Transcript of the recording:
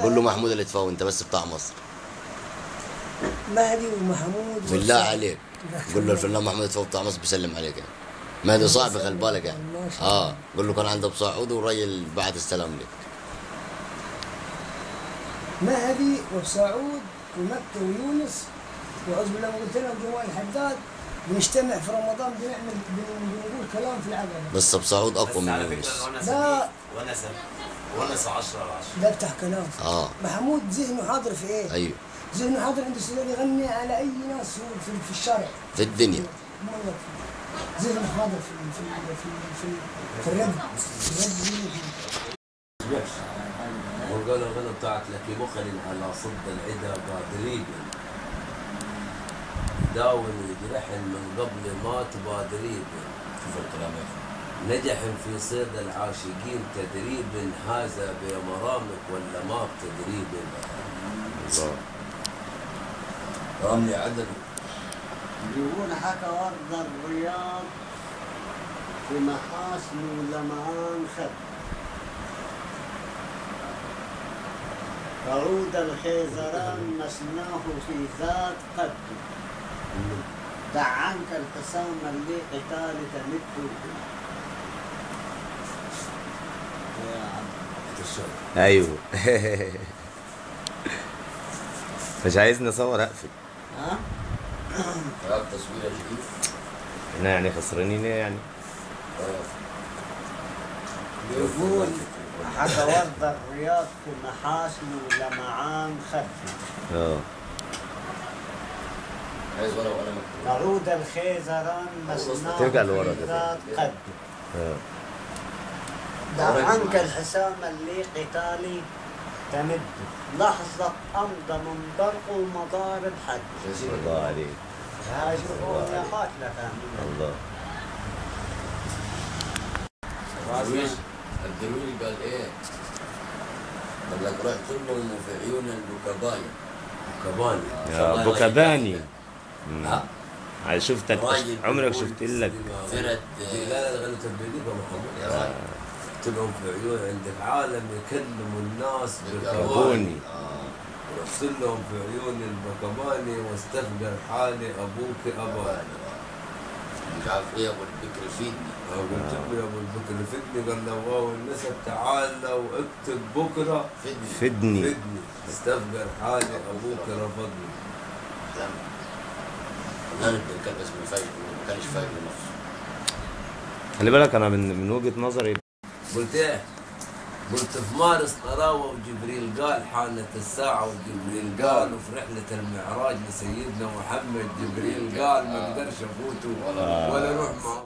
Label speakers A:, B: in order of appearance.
A: قول له محمود الإطفاوي انت بس بتاع مصر.
B: مهدي ومحمود
A: بالله عليك قول له الفنان محمود الإطفاوي بتاع مصر بيسلم عليك يعني. مهدي صاحبي خلي بالك يعني. قول له كان عنده بصعود والراجل بعت السلام لك.
B: مهدي وبسعود ومكة ويونس وعوذ بالله ما قلت لنا وجمال الحداد بنجتمع في رمضان بنعمل بنقول كلام في العقبة.
A: بس بسعود اقوى من يونس.
B: لا
C: ونسه ونسه 10 على 10.
B: ده بتاع كلام. محمود ذهنه حاضر في ايه؟
A: ايوه
B: ذهنه حاضر عنده استعداد يغني على اي ناس في الشارع
A: في الدنيا.
B: ذهنه حاضر في في في في في الرد. الرد
D: وقالوا الغنى بتاعت لك بخل على صد العدا بادريب داون يجرحن من قبل ما تبادريب.
A: شوف الكلام يا اخي.
D: نجح في صيد العاشقين تدريب هذا بمرامك ولا ما بتدريب.
A: الله رامي عدل.
E: بيقول حكى ورد الرياض في محاسن ولمعان خد عود الخيزران مسناه في ذات قد دع عنك الحسام اللي قتال تمده.
F: ايوه مش عايزني اصور اقفل.
E: ها؟
A: تصوير يا شريف.
F: احنا يعني خسرانين ايه يعني؟
E: بيقول حكى ورد الرياض في محاسن ولمعان خدي.
A: عايز ورقة وقلم.
E: عود الخيزران مسناه
F: ترجع لورا
E: كده. قد دع عنك الحسام اللي قتالي تمد لحظة أمضى من برق ومضارب حد.
F: الله عليك.
E: أغنية قاتلة.
F: الله.
A: الدرويش قال ايه؟ قال لك رحت لهم وفي عيون البكباني.
D: بكباني
F: يا بكباني. شفتك عمرك شفت لك
A: فرد.
D: لا لا غنوة البيديك يا محمود. قلت لهم في عيون عندك عالم يكلموا الناس بالكباني. ورحت لهم في عيون البكباني واستفقر حالي ابوك اباني.
A: مش عارف ايه ابو البكر فيدني.
D: قلت له يا ابو البكر فدني. قال له واو النسب تعال واكتب بكره
F: فدني
D: فدني. استفقر حالي ابوك رفضني.
A: فنان ابن الكلب بس ما كانش فايق لنفسه.
F: خلي بالك انا من وجهه نظري
D: قلت ايه؟ قلت في مارس طراوه وجبريل قال حانت الساعة وجبريل قال وفي رحله المعراج لسيدنا محمد جبريل قال ما اقدرش افوته ولا اروح معه.